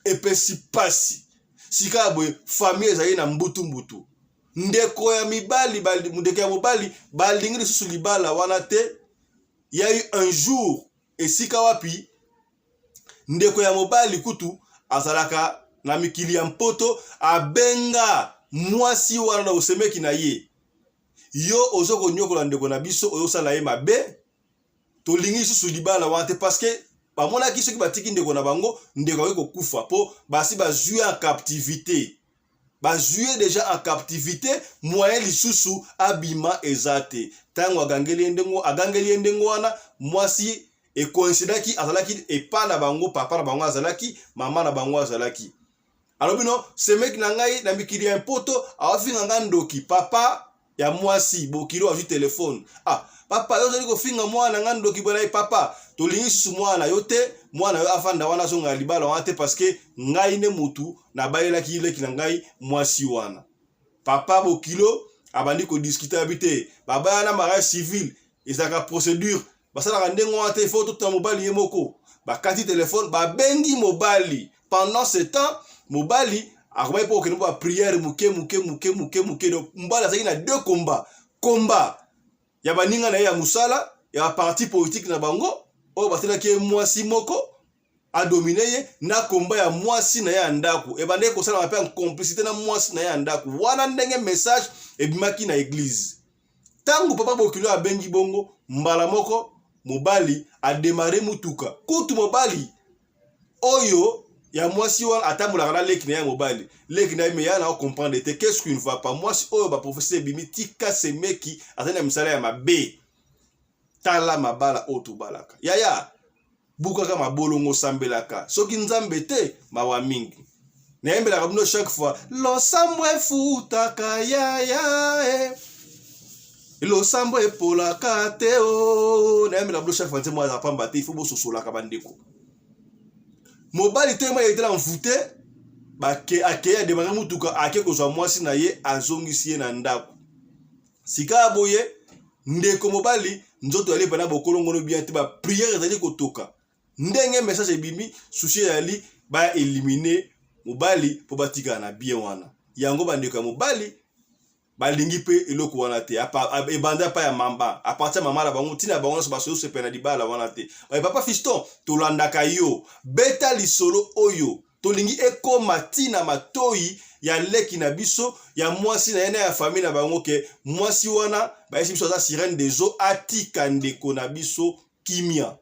Epesi pasi. Sika ya boye, famille ezali na mbutu-mbutu. Ndeko ya mibali, ndeko ya mobali balingi lisusu libala wana te. Ya eu un jour esika wapi ndeko ya mobali kutu azalaka na mikili ya Mpoto, abenga mwasi wana na osemeki na ye: "Yo oza konyokola ndeko na biso, ozosala ye mabe, tolingi lisusu libala wana te." Parce que bamonaki soki batiki ndeko na bango, ndeko akoki kokufa, mpo basi bazwi en captivité, bazwi ye déjà en captivité, moyen lisusu abima eza te. Ntango agangeli ye ndenge, agangeli ye ndenge wana, mwasi ekoinsidaki azalaki epa na bango, papa na bango azalaki, mama na bango azalaki. Alobi: "No, semeki na ngai na mikili ya Mpoto awafinga ngai ndoki." Papa ya mwasi bokilo azwi telefone: "Ah papa, yo ozali kofinga mwana na ngai ndoki boye." Na ye: "Papa, tolingi lisusu mwana na yo te, mwana yo afanda wana, azonga ya libala wana te, parce que ngai nde mutu nabayelaki leki na ngai mwasi wana." Papa bokilo abandi kodiscuter, abi te, babaya na mariage civil ezalaka procédure basalaka ndenge wana te, il faut totuna mobali ye moko. Bakati telefone, babengi mobali. Pendant ce temps, mobali akomaki mpo kokende mpo baprière moke moke moke moke moke. Mobali azalaki na deux combat: combat ya baninga na ye ya mosala ya baparti politique na bango oyo batelaki ye mwasi moko adomine ye, na combat ya mwasi na ye ya ndako ebandaki kosalama mpe en complicité na mwasi na ye ya ndako wana. Ndenge message ebimaki na église, ntango papa bokilo abengi bongo, mbala moko mobali adémarrer mutuka. Kutu mobali oyo ya mwasi wana atambolaka na leki na ye ya mobali. Leki na ye me ya na comprendre te qu'est-ce qui ne va pas. Mwasi oyo baprofesseur ebimi, tika semeki, azali na misala ya mabe. Tala mabala oyo tobalaka, yaya, bukaka mabolongo, osambelaka. Soki Nzambe te, mawa mingi. Nayembelaka bino chaque fois: losambo efutaka yaya, e losambo epolaka te o. Nayembelaka bino chaque fois nzembo azala pamba te. Ifo bososolaka, bandeko mobali te. Ema etala mfute, akei, adémarrer mutuka, ake kozwa mwasi na ye, azongisi ye na ndako. Sika ya boye, ndeko mobali nzoto yali mpena bokolongono bien te, baprière ezali kotoka. Ndenge message ebimi, souci ezali baéliminer mobali mpo batikala na bien wana. Yango bandeko ya mobali balingi mpe eloko wana te. Ebanda epai ya mamba, à partir ya mama na bango, ntina bango nyonso basoyosepela na libala wana te. Papa Fiston, tolandaka yo, beta lisolo oyo tolingi ekóma ntina matoi ya leki na biso ya mwasi na ye na ya famille na bango, ke mwasi wana bayesi biso aza sirène des eaux, atika ndeko na biso kimia.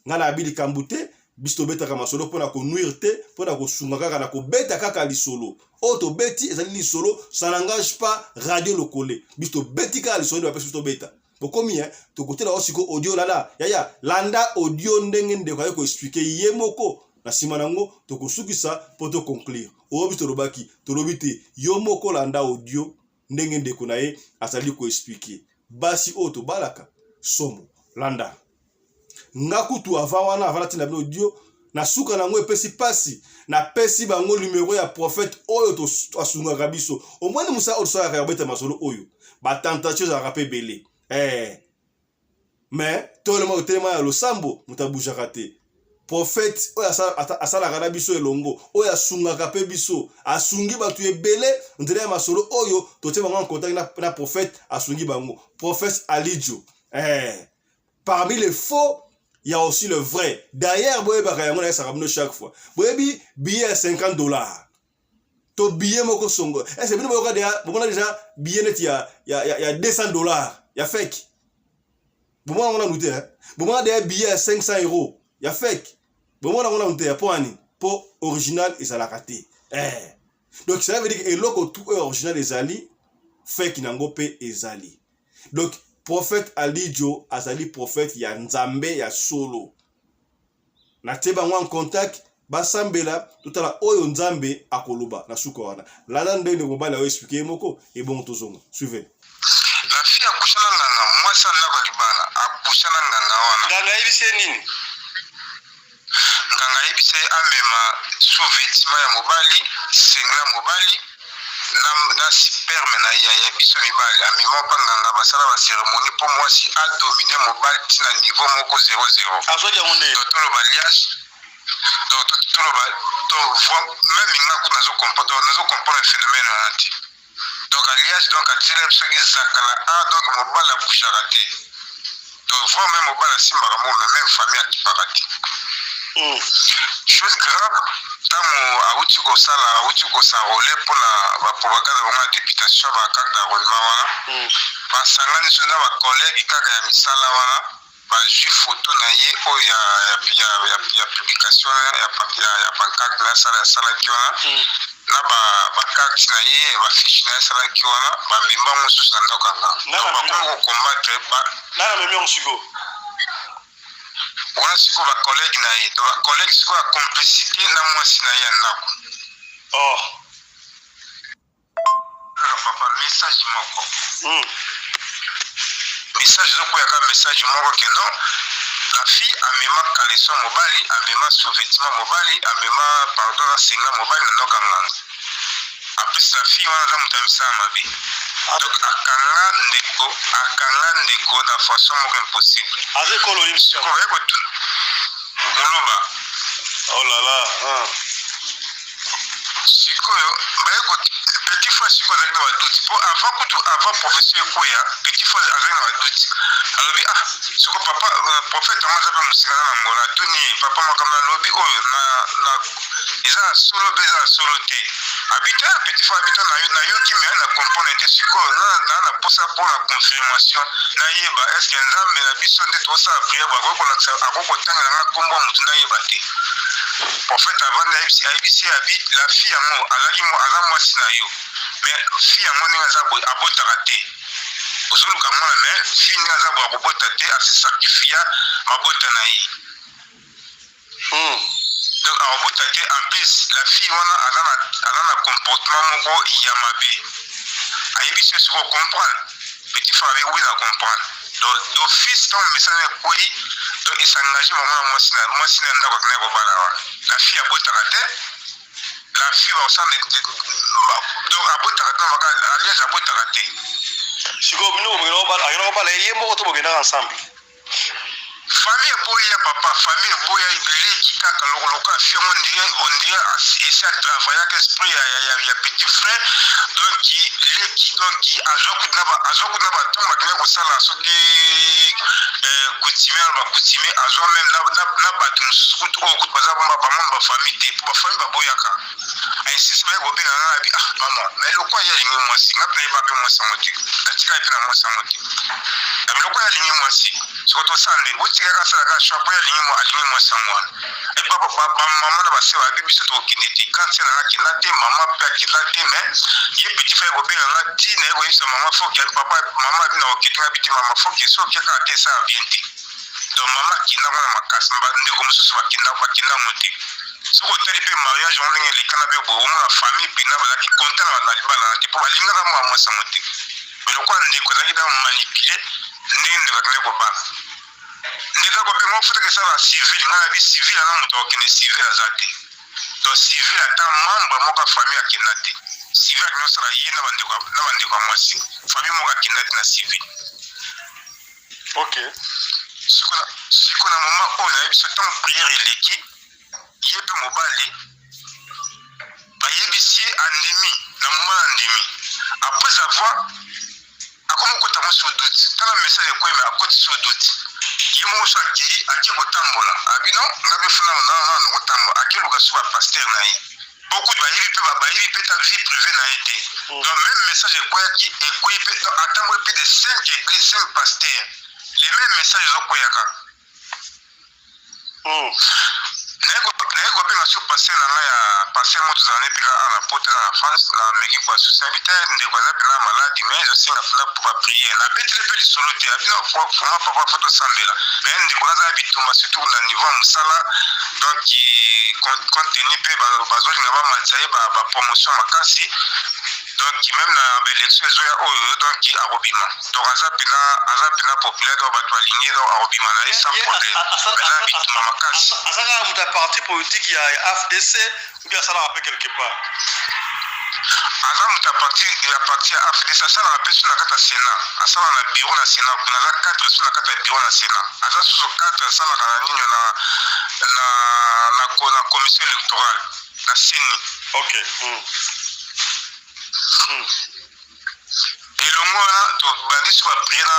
Ngai nayebi likambo te. Biso tobetaka masolo mpona konuire te, mpona kosunga kaka na kobeta kaka lisolo. Oyo tobeti ezali lisolo, ça n'engage pas Radio Lokole. Biso tobeti kaka lisolo nde bapesi biso tobeta. Bokomi e tokotela o siko audio. Lala yaya, landa audio ndenge ndeko aye koexpliquer ye moko. Na nsima nango tokosukisa mpo toconclure oyo biso tolobaki. Tolobi te, yo moko landa audio ndenge ndeko na ye azali koexpliquer basi oyo tobalaka somo. Landa nga kutu avant wana, avant natinda bino audio. Na suka na yango epesi pasi. Napesi bango numero ya prophète oyo asungaka biso. Omoni mosala oyo tosalaka ya kobeta masolo oyo, ba tentation ezalaka pe ebele. Eh. Mais tolema kotelema ya losambo, moto abujaka te. Prophète oyo asalaka na biso elongo, oyo asungaka pe biso, asungi bato ebele nzela ya masolo oyo totie bango en contact na prophète, asungi bango. Prophète Alijo. Eh. Parmi les faux, il y a aussi le vrai. D'ailleurs, boyebaka yango nayesaka bino chaque fois. Boyebi billet ya 50 $. To billet moko songo. Est-ce que bino boyoka déjà, bomona déjà billet neti ya 200 $ ya fake. Bomona ngo nanu te, hein? Bomona déjà billet ya 500 € ya fake. Bomona ngo nanu te ya po ani? Po original ezalaka te. Eh. Donc ça veut dire que eloko tout oyo original ezali, fake nango pe ezali. Donc prophète Alijo azali prophète ya Nzambe ya solo. Natie bango en contact, basambela, totala oyo Nzambe akoloba na suka wana. Landa ndenge mobali ayo expliquer ye moko et bon tozonga. Suivez. La fille akusha na nganga, mwasi ya ndako ya libala akusha na nganga wana. Nganga ayebisi ye nini? Nganga ayebisi ye amema sous-vêtement ya mobali, singlet ya mobali na sperme na ye ya biso mibali. Amema mpa nganga, basala ba cérémonie mpo mwasi adomine mobali ntina niveau moko 00. Azwaki yango nde? Donc toloba alliage, donc toloba, donc même nga kutu nazo comprendre, donc nazo comprendre phénomène wana te. Donc alliage, donc atiela soki zakala a, donc mobali abougeaka te. Donc vraiment même mobali asimbaka mo, mais même famille akipaka te. Chose grave, ntango awuti kosala, awuti kos'enrôler mpona bapropagande bango ya députation, bacarte d'enrôlement wana, basangani so na bacollègue kaka ya misala wana, bazwi photo na ye oyo ya publication ya pancarte na asala, asalaki wana na bacarte na ye, bafiche na ye asalaki wana, bamemba mosusu na ndako ya nganga. Donc bakomi kocombattre. Nani amemi yango sikoyo? Wana sikoyo bacollègue na ye, to bacollègue sikoyo ya complicité na mwasi na ye ya ndako. Oh. Kaka papa, message moko, message ezokwea kaka, message moko ke non, la fille amema caleçon mobali, amema sous-vêtement mobali, amema, pardon, na singlet mobali na ndako ya nganga. En plus la fille wana aza moto ya misala mabe, donc akanga ndeko, akanga ndeko na façon moko impossible. Aza ekolo nini? Sikoyo baye kotuna moluba. Oh là là, hein. Sikoyo baye ko petit frère sikoyo azalaki na badoute, po avant kutu, avant profession ekweya, petit frère azalaki na badoute. Alobi: "Ah, siko papa prophète yango aza mpe mosika, aza na Ngola." Atuni ye: "Papa, makambo nalobi oyo na eza ya solo mpe eza ya solo te?" Abi te, petit frère abi te: "Nayoki mais na comprendre te. Sikoyo na posa mpona confirmation, nayeba est ce que Nzambe na biso nde tozosala prière boye akoki kolakisa, akoki kotangela nga nkombo ya motu nayeba te." Prophète avandi, ayebisi ye, abi: "La fille yango azalaki, aza mwasi na yo, mais fille yango ndenge aza boye abotaka te. Ozoluka mwana, mais fille ndenge aza boye akobota te, ase sacrifier mabota na ye, donc akobota te. En plus la fille wana aza na comportement moko ya mabe." Ayebisi yo sikoyo comprendre? Petit frère abi: "Oui, na comprendre." Donc d'office ntango message ekwei, donc esengage bango na mwasi na ndako akendaki kobala wana. La fille abotaka te, la fille bakosala, donc abotaka te, baka alliage, abotaka te. Sikoyo bino akenda kobala ye moko to bokendaka ensemble? Famille eboyi ya papa, famille eboya, leki kaka lokola fille yango ondire esi atravaillaka esprit ya petit frère. Donc leki, donc azwa kutu na batongo bakende kosala soki coutumier, bacoutumier azwa même na bato mosusu kutu oyo kutu baza bamembre bafamille te, po bafamille baboyaka. Insiste, baye kobenga nga, abi: "Ah mama, mais lokwa ye alingi mwasi, nga mpe nayeba mpe mwasi yango te, natikali mpe na mwasi yango te. Na biloko ye alingi mwasi, soko tosala ndenge botikaka, asalaka choix po ye alingi mwasi yango wana." Bamama na base babi: "Biso tokokende te." Kanti na nga akenda te, mama mpe akenda te, mais ye petit frère kobenga nga ti naye koyebisa mama: "Foke papa." Mama abi: "Na okende nga bi te mama, foke so oke kaka te, esala bien te." Donc mama akenda ngo na makasi, bandeko mosusu bakenda ngo te. Soki otali mpe mariage yango ndenge elekana mpe boye, omona famille mpena bazalaki content na libala na te, mpo balingaka mwa mwasi yango te, mais lokola ndeko azalaki da manipulé, ndenge ndeko akendaki kobala. Ndeko akobenga ngo futaka esala civil, ngai nabi civil aza moto akokende civil aza te. Donc civil ata membre moko ya famille akenda te. Civil akenda kosala ye na bandeko na bandeko ya mwasi. Famille moko akenda te na civil. Ok. Siko siko na moment oyo nayebi so ntango prière eleki ye mpe mobali bayebisi ye andimi na moment na andimi après avoir akomi kokota ngo sous doute tala message ekoyi me akoti sous doute ye moko so akei ake kotambola abi non nga mpe funa nanu kotambola ake luka su bapasteur na ye po kutu bayebi mpe bayebi mpe ta vie privée na ye te mm. Donc même message ekweyaki ekweyi mpe atamboli plus de 5 église 5 pasteur le même message ezokweya kaka. Naye kobenga sur pasteur na ngai ya pasteur moko tozala ne mpeka awa na poto eza na France na meki koasusi abi te ndeko aza mpena maladi mais ezosenga mpena mpo bapriere nabetele mpe lisolo te abi na vraiment papa fo tosambela mais ndeko naza ya bitumba surtout na niveau ya mosala donc compte tenu mpe bazolinga bamatisa ye bapromotion makasi donc même na baélection ezoya oyo donc akobima. Donc aza pena aza pena populaire donc bato balingi ye donc akobima na ye sans problème aza na bitumba makasi. Aza kaka moto ya parti politique ya AFDC ou bien asalaka mpe quelque part? Aza moto ya parti ya parti ya AFDC asalaka mpe su na kati ya Sénat asalaka na bureau na Sénat kuna aza cadre su na kati ya bureau na Sénat aza susu cadre asalaka na nini na na na, na commission électorale na CENI. Ok. Elongo wana tobandi so bapriere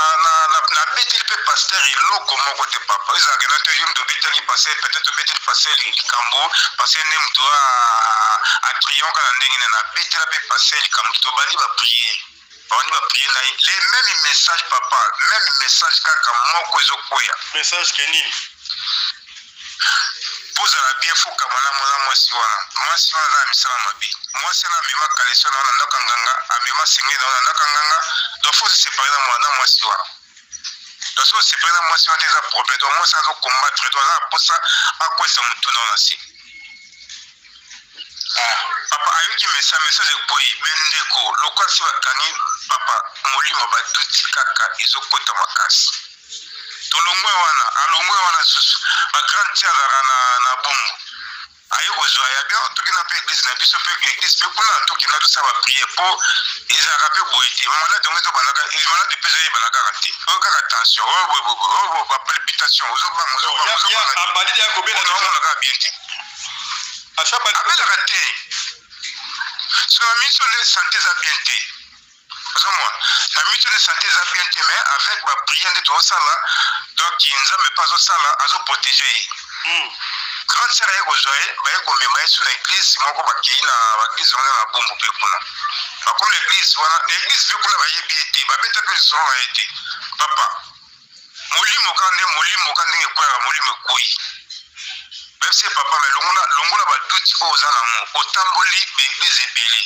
nabeteli mpe paster eloko moko te papa ezalaka ena te yo moto obetaki paster peut-être obeteli paster likambo paster nde moto atrionka na ndenge na nabetela mpe paster likambo tobandi bapriere babandi bapriere na ye le même message papa même message kaka moko ezokweya message ke nini? Ozala bien fokama na mwana mwasi wana mwasi wana aza na misala mabe mwasi wana amema kaleso na wana ndako ya nganga amema senge na wana ndako ya nganga donc faut se séparer na mwana mwasi wana donc soki osepare na mwasi wana te eza problème donc mwasi azo combattre donc aza na mposa akwesa motu na wana se papa ayoki message message ekweyi me ndeko lokola si bakangi papa molimo baduti kaka ezokota makasi tolongwe wana alongwe wana susu ba grande ti azalaka na, na bumbu aye kozwa ya bien tokenda mpe eglise na biso mpe eglise mpe kuna tokenda tosala bapriere mpo ezalaka mpe boye te malade yango ezobandaka malade mpe ezoyebana kaka te oyo kaka tension oyo boye oyo bapalpitation ozobanga ozobanga ozobanga kaka bien te abelaka te soki na miso nde sante eza bien te ozomona na miso nde sante eza bien te mais avec bapriere nde tozosala donc nzambe mpe azosala azoprotege ye. Grande sœur aye kozwa ye baye komema ye so na église moko bakei na baeglise wana na bumbu mpe kuna bakomi na église wana na église mpe kuna bayebi ye te babeta mpe lisolo na ye te papa molimo kaka nde molimo kaka ndenge ekweyaka molimo ekwei bayebisi ye papa me longola longola baduti oyo oza nango otamboli baeglise ebele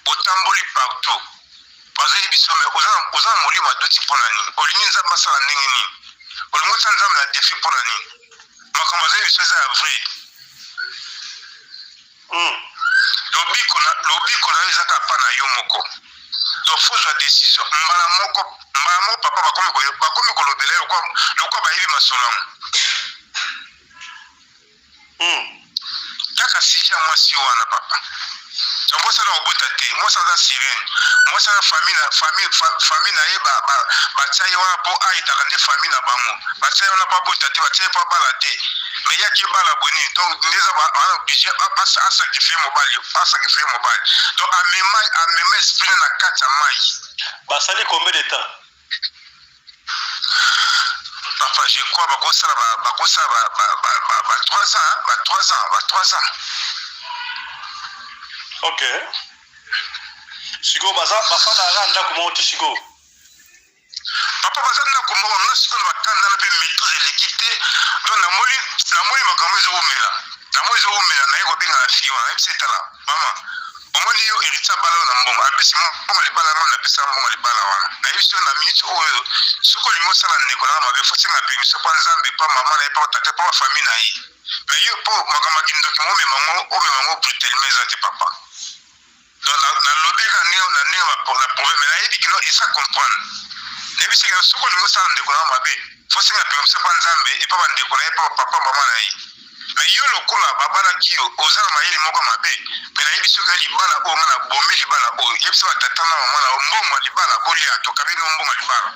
otamboli partout bazoyebi so me oza na molimo ya duti mpo na nini olingi nzambe asala ndenge nini olingi otya nzambe na defi mpo na nini makambo azoyebi so eza ya vrai. Lobiko na lobiko na yo eza kaka pa na yo moko donc faut zwa décision mbala moko mbala moko papa bakomi bakomi kolobela yo lokwa bayebi masolo yango. Kaka sujet ya mwasi wana papa donc mwasi aza kobota te mwasi aza sirene mwasi aza famille na famille famille na ye batia ye wana mpo aidaka nde famille na bango batia ye wana mpo abota te batia ye mpo abala te mais yaki ebala boye nini donc nde eza baza oblige asacrifie mobali asacrifie mobali donc amema amema esprit na kati ya mai. Basali combien de temps? Papa je crois bakosala bakosala ba ba ba ba ba 3 ans ba 3 ans ba 3 ans. Ok. Sikoyo baza bafandaka ndako moko te sikoyo? Papa baza ndako moko nga sikoyo na bakanda na mpe maîtrise eleki te donc namoni namoni makambo ezowumela namoni ezowumela naye kobenga na fille wana nayebisi etala mama omoni yo héritier abala oyo na mbongo apesi mbongo libala nga napesa mbongo libala wana nayebisi yo na minute oyo soki olingi osala ndeko nanga mabe fo senga permission mpo nzambe mpo mama na ye mpo tata mpo bafamille na ye mais yo mpo makambo ya kindoki mo omema ngo omema ngo brutalement eza te papa donc nalobi kaka ndenge na ndenge na problème mais nayebi kino esa comprendre nayebisi kino soki olingi osala ndeko nanga mabe. Faut senga permission pa Nzambe epa ba ndeko na ye pa papa mama na ye. Mais yo lokola babalaki yo oza na mayele moko ya mabe mais nayebi soki yo libala oyo nga na bomi libala oyo yebisa ba tata na mama na yo mbongo ya libala bolia tokabi bino mbongo ya libala.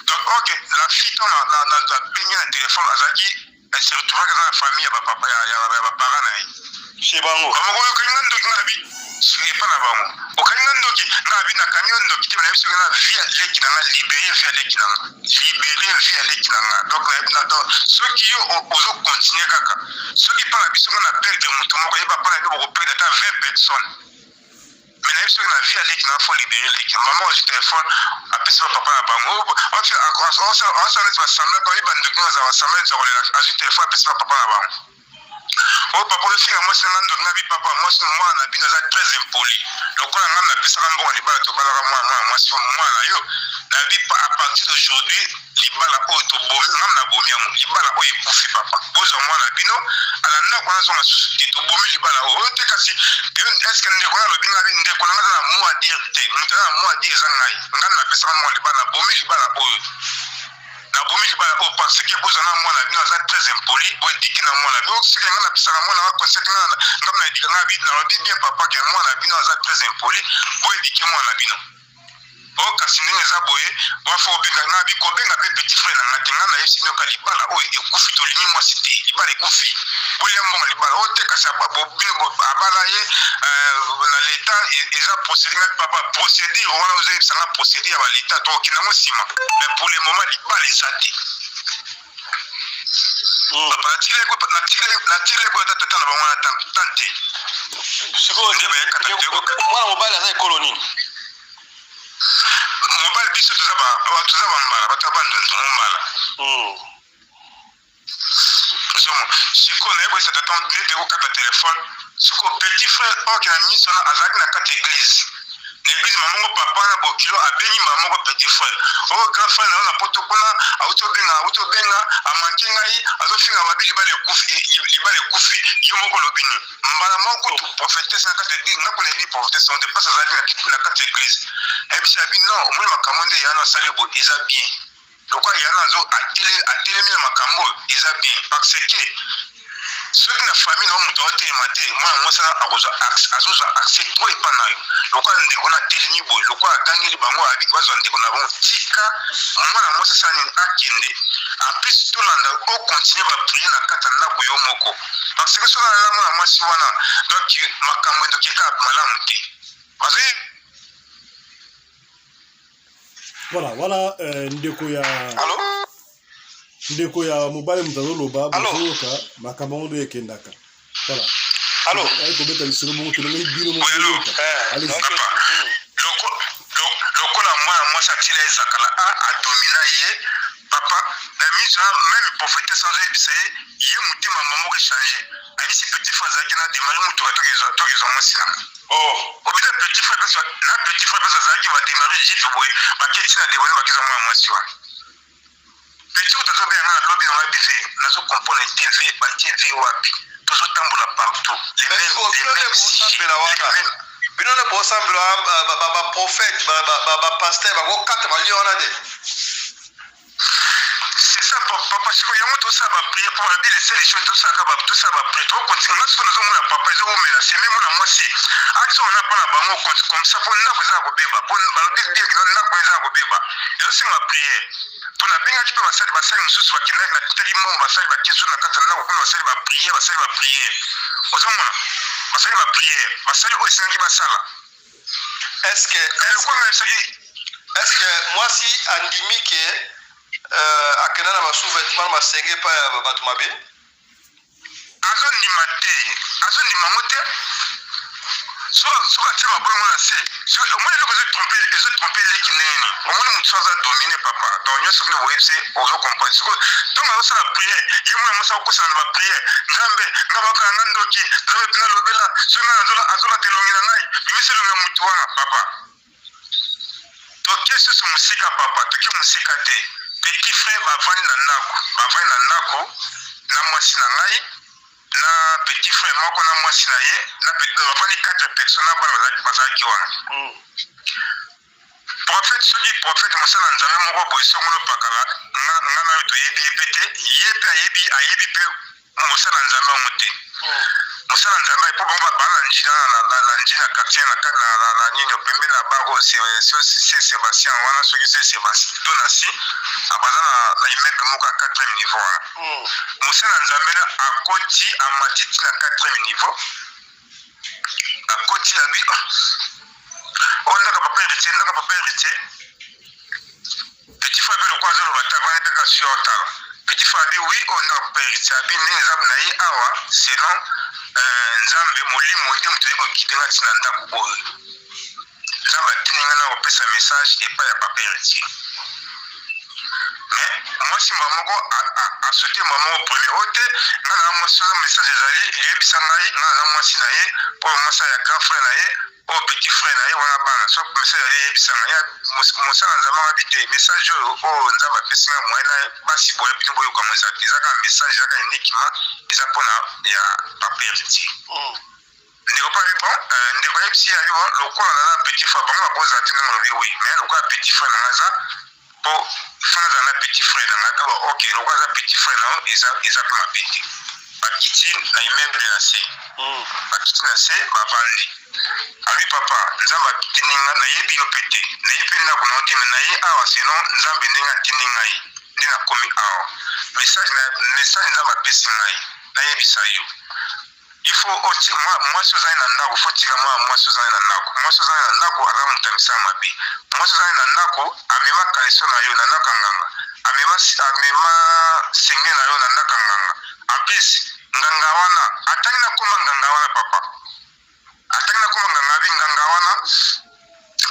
Donc ok la fille to na na na bengi na téléphone azalaki elle se retrouvaki aza na famille ya ba papa ya ya ya ba parents na ye. Chez bango. Bango oyoki nga ndoki nga abi epa na bango. Okangi nga ndoki nga abi nakangi yo ndoki te mais nayebi soki na vie ya leki na nga libere vie ya leki na nga. Libere vie ya leki na nga. Donc na na donc soki yo ozo continuer kaka soki pa na biso nga na perdre moto moko yeba pa na bino boko perdre ata 20 personnes. Mais nayebi soki na vie ya leki na faut libérer leki. Maman azwi téléphone apesi ba papa na bango. Osala neti basembla bayebi bandoki ngai azala basembla neti ya kolela azwi téléphone apesi ba papa na bango. Oyo papa ozofinga mwasi na ngai ndoki ngai bi papa mwasi mwana na bino aza très impoli. Lokola ngai napesaka mbongo libala tobalaka mwana mwana mwasi mwana na yo. Nayebi à partir d'aujourd'hui libala oyo tobomi ngam na bomi yango libala oyo ekufi papa bozwa mwana bino ala ndako wana azonga susu te tobomi libala oyo oyo te kasi eske ndeko na alobi ngai ndeko na ngai aza na mot à dire te moto aza na mot à dire eza ngai ngai napesaka mwa libala nabomi libala oyo nabomi libala oyo parce que bozwa na mwana bino aza très impoli boedike na mwana bino soki ngai napesaka mwana nga conseil ngai na edika ngai nalobi bien papa ke mwana bino aza très impoli boedike mwana bino Oh kasi ndenge eza boye wa fo obenga nga bi kobenga pe petit frère na nga te nga nayebisi bino ka libala oyo ekufi tolingi mwasi te libala ekufi bolia mbongo libala oyo te kasi bino abala ye euh, na leta e, eza procédure nga papa procédure wana ozoyebisa nga procédure ya baleta tokokenda yango nsima mais pour le moment libala eza te hmm. papa natikeli ata tata na bango wana tan te sikoyo mwana mobali aza ekolo nini mobali biso toza toza bambala bato ya bandundu mombala hmm. somo sikoyo naye koyesa tata nde ekokata telefone sikoyo petit frère oke na miso wana azalaki na kati eglise na eglise mamongo papa na bokilo abengi mama moko petit frère oyo oh, grand frère na yo na poto kuna auti obenga auti obenga amanke ngai azofinga mabi libala ekufi libala ekufi yo moko olobi nini mbala moko kutu prophetesse na kati ya eglise nga kuna yebi prophetesse on dépasse azalaki na kati ya eglise ayebisi abi non omoni makambo nde yana asali boye eza bien lokola yana azo atelemi na makambo oyo eza bien parce que soki na famille na yo moto aotelema te mwana mwasi wana akozwa azozwa accès trop epa na yo lokola ndeko na atelemi boye lokola agangeli bango abiki bazwa ndeko na bango tika mwana mwasi asala nini akende en plus tolanda okontinue baprie na kati ya ndako yo moko parce que soki alala mwana mwasi wana donc makambo endoki eka malamu te bazwi voilà wana euh, ndeko ya ndeko ya mobali moto azoloba bozoyoka makambo yango nde ekendaka voilà aye kobeta lisolo bongo tolongaki bino mokoyoka eh, lokola mwana mwasi atila ezakala a adomina ye papa na miso meme prophetesse azoyebisa ye ye motema moko echange ayebisi petit frère azalaki na demare motuka tokezwa mwasi na oh. obita petit frère place na petit frère place azalaki ba demare jipe boye baketi na demare bakeza mwana mwasi wana petit oyo tazobenga nga na lobi nanga bive nazo comprendre te ve batie ve wapi tozotambola partout bino nde bosambela baprophète bapaster bakokata balio wana te C'est ça papa sikoyo yango tosala ba prière mpo balobi les seules choses tosalaka ba tosala ba prière tokokontinue nga sikoyo nazomona papa ezowumela semi mona mwasi action wana mpo na bango comme ça mpo ndako eza ya kobeba mpo balobi bien kino ndako eza ya kobeba ezosenga prière mpo nabengaki mpe basali basali mosusu bakendaki natutaki mbongo basali bakesu na kati ya ndako kuna basali ba prière basali ba prière ozomona basali ba prière basali oyo esengaki basala Est-ce que est ce que mwasi andimi ke euh, akenda na ba sous-vêtements na masenge epai ya bato mabe? Azondima te, azondima yango te. Soki atie mabolongo na se, omoni eloko ezotrompe leki ndenge nini? Omoni moto so aza domine papa, donc nyonso bino boyebisi ozo comprendre. Sikoyo ntango azosala prière, ye mwana mwasi akokosana na ba prière, Nzambe nga bakanga nga ndoki, Nzambe mpena lobela, soki nga azolata elongi na ngai, bimisa elongi ya moto wana papa. Toke susu mosika papa, toke mosika te. Petit frère bavandi na ndako, bavandi na ndako na mwasi na ngai na petit frère moko na mwasi na ye na petit bavandi 4 personnes na bana bazalaki wana. Mm. Prophète soki prophète mosala nzambe moko boye songolo pakala nga nga nayo toyebi ye pe te ye pe ayebi ayebi pe mosala nzambe yango te mosala nzambe po bango ba na njina na na na njina quartier na na na, na nini pembeni na baro se se Sebastien wana soki se Sebastien to na si abaza na na immeuble moko ya 4e niveau wana mosala nzambe na akoti amati ti na 4e niveau akoti abi oyo ndaka papa héritier ndaka papa héritier petit frère mpe lokola azoloba te avandi kaka sur otala petit frère abi wi oyo ndaka papa héritier abi ndenge eza na ye awa selon euh, nzambe molimo nde moto aye kokite nga ntina ndako oyo nzambe atindi nga na kopesa message epai ya papa héritier mais mwasi mba moko asote mba moko premier oyo te nga na mwasi oyo message ezali eyebisa ngai nga naza mwasi na ye oyo mwasi ya grand frère na ye oyo petit frère na ye wana bana so message ezali eyebisa ngai ya mosala nzambe angabi te message oyo oyo nzambe apesi nga moyen na basi boye bino boyoka ngo eza te eza kaka message eza kaka enikima eza mpona ya papa héritier mm. Ndeko pe alobi bon, euh, ndeko ayebisi ye alobi bon, lokola naza petit frère, bango bakozala te ndenge olobi oui, mais lokola petit frère na nga aza po faut nazala na petit frère na nga, alobi bon ok, lokola aza petit frère na yo eza eza pe mabe te. Bakiti na immeuble na se, mm. bakiti na se bavandi. Alobi papa, Nzambe atindi nga, nayebi yo pe te, nayebi pe ndako na yo te, mais naye awa selon Nzambe ndenge atindi ngai nde nakomi awa. Message na message Nzambe apesi ngai, nayebisa yo il faut oti mwasi ozali na ndako fo tika mwana mwasi ozali na ndako mwasi ozali na ndako aza moto ya misala mabe mwasi ozali na ndako amema kaleso na yo na ndako ya nganga amema amema senge na yo na ndako ya nganga en plus nganga wana atangi na komba nganga wana papa atangi na komba nganga abi nganga wana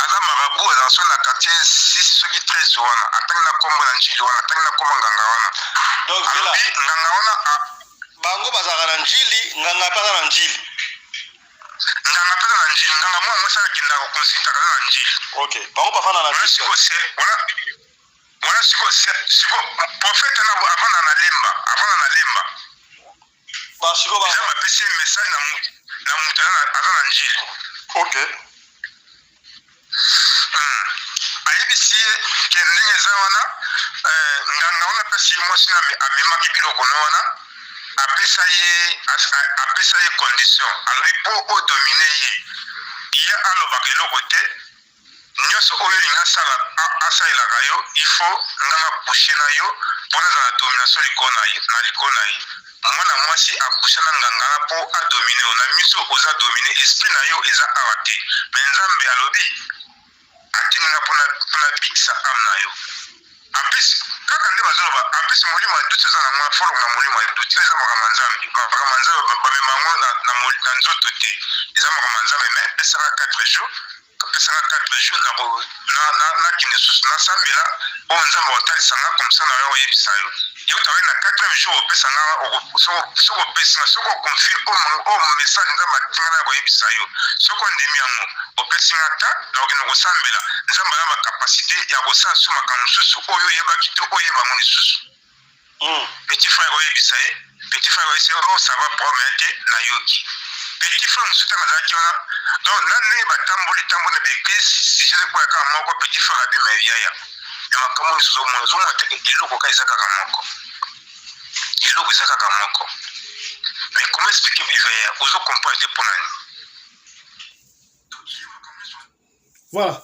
aza marabu azala soki na quartier 6 soki 13 wana atangi na kombo na njili wana atangi na kombo nganga wana donc zela nganga wana bango bazalaka na njili nganga mpe aza na njili nganga mpe aza na njili nganga mwana mwasi akendaka kokonsultaka aza na njili ok bango bafanda na njili wana siko siko prophète na avanda na lemba avanda na lemba basiko ba nzambe apesi ye message na mutu na mutu aza na njili ok hmm. ayebisi ye ke ndenge eza wana eh, nganga wana apesi ye mwasi na amemaki biloko no wana apesa ye apesa ye condition alobi mpo odomine ye ye alobaka eloko te Nionso oyo olingi asala asalelaka yo il faut nga na couche na yo po nazala na domination likolo na ye na likolo na ye mwana mwasi a coucha na nganga na po a domine yo na miso oza domine esprit na yo eza awa te mais nzambe alobi atindi nga pona pona bikisa ame na yo en plus kaka nde bazoloba en plus molimo ya doute eza nango fo longa molimo ya doute eza makambo ya nzambe makambo ya nzambe bamema yango na, na, na nzoto te eza makambo ya nzambe mais pesaka 4 jours Apesaka 4 jours na na na nakende susu nasambela oyo nzambe akotalisa nga comme ça na yo oyebisa yo yo tawe na 4 jour opesa nga soki opesi nga soki oconfie oyo message nzambe atinga na koyebisa yo soki ondimi yango opesi nga ta nakokende kosambela nzambe aza bacapacité ya kosala su makambo mosusu oyo oyebaki te oyeba yango lisusu Mm. Petit frère oyebisa ye, petit frère oyebisa ye, oh ça va problème te, nayoki. Petit frère mosusu ntango azalaki wana, donc na ndenge batamboli tamboli na baeglise, sujet ekoya kaka moko, petit frère abi mais yaya, me makambo nyonso ozomona, ozomona te eloko kaka eza kaka moko. Eloko eza kaka moko. Mais comment expliquer vivre ya, ozo comprendre te mpo na nini? Voilà.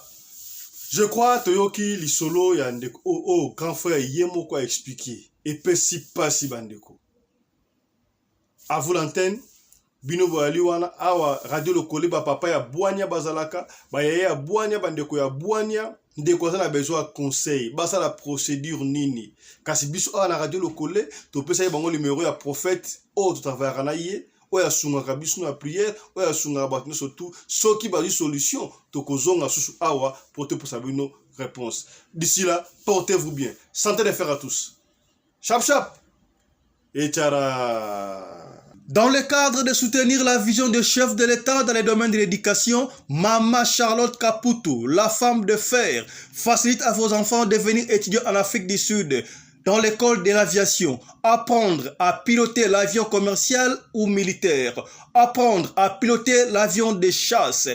Je crois toyoki lisolo ya ndeko oyo oh, oh, grand frère ye moko a expliquer. Epesi pasi bandeko. À vous l'antenne. Bino boyali wana awa radio lokole ba papa ya bwania bazalaka, ba yaya ya bwania bandeko ya bwania, ndeko aza na besoin ya conseil, basala procédure nini? Kasi biso awa na radio lokole topesaki bango numero ya prophète oyo totravayaka na ye oyo asungaka biso na prière oyo asungaka bato nyonso tout soki bazwi solution tokozonga susu awa mpo topesa bino réponse d'ici là portez-vous bien santé de fer à tous chap chap et tchara Dans le cadre de soutenir la vision du chef de l'État dans les domaines de l'éducation, Mama Charlotte Caputo, la femme de fer, facilite à vos enfants de venir étudier en Afrique du Sud dans l'école de l'aviation, apprendre à piloter l'avion commercial ou militaire, apprendre à piloter l'avion de chasse,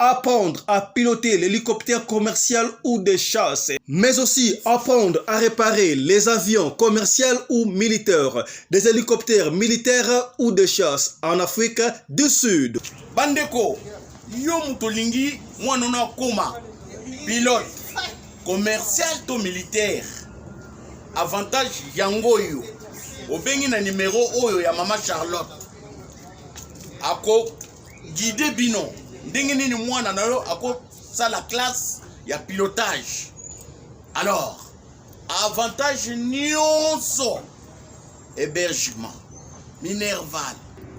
Apprendre à piloter l'hélicoptère commercial ou de chasse, mais aussi apprendre à réparer les avions commerciaux ou militaires, des hélicoptères militaires ou de chasse en Afrique du Sud. Bandeko, yo moto olingi mwana no akoma pilote commercial to militaire, avantage yango oyo obengi na numero oyo ya mama Charlotte, ako guide bino ndenge nini mwana na yo akosala classe ya pilotage. Alors avantage nyonso, hébergement, minerval,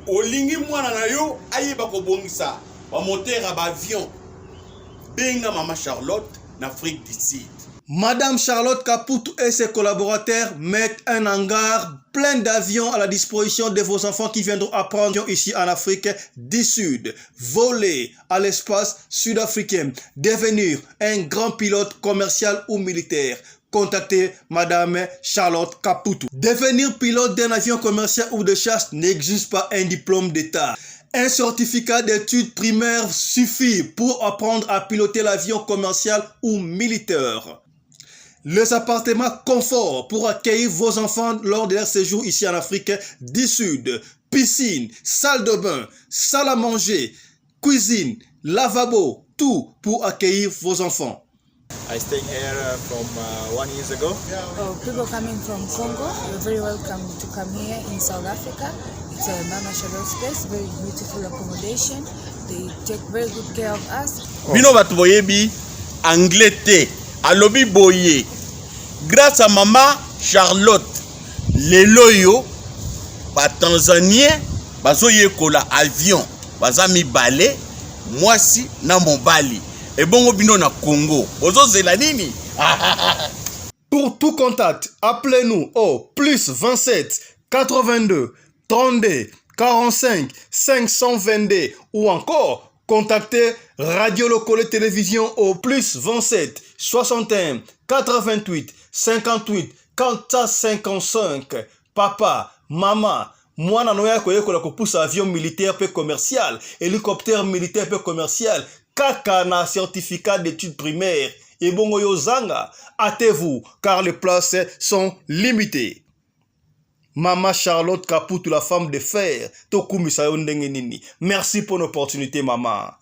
olingi mwana na yo ayeba kobongisa bamoteur ya baavion, benga mama Charlotte na Afrique du Sud. Madame Charlotte Kaputu et ses collaborateurs mettent un hangar plein d'avions à la disposition de vos enfants qui viendront apprendre ici en Afrique du Sud, voler à l'espace sud-africain, devenir un grand pilote commercial ou militaire. Contactez Madame Charlotte Kaputu. Devenir pilote d'un avion commercial ou de chasse n'exige pas un diplôme d'État. Un certificat d'études primaires suffit pour apprendre à piloter l'avion commercial ou militaire. Les appartements confort pour accueillir vos enfants lors de leur séjour ici en Afrique du Sud. Piscine, salle de bain, salle à manger, cuisine, lavabo, tout pour accueillir vos enfants. I stay here from 1 years ago. Oh, people coming from Congo, you're very welcome to come here in South Africa. It's a Mama Charlotte's place, very beautiful accommodation. They take very good care of us. Bino bato boyebi anglais te, alobi boye: grâce à mama Charlotte, lelo oyo batanzanien bazoyekola avion, baza mibale, mwasi na mobali. Ebongo bino na Congo bozozela nini? Pour tout contact, appelez-nous au plus 27 82 32 45 522 ou encore contactez Radio Lokole Télévision au plus 27 61 88 58 455. Papa, maman, mwana na yo akoyekola kopusa avion militaire mpe commercial, hélicoptère militaire mpe commercial, kaka na certificat d'études primaires. Ebongo yo zanga, hâtez-vous car les places sont limitées. Mama Charlotte Kaputu, la femme de fer, tokumisa yo ndenge nini? Merci pour l'opportunité, mama.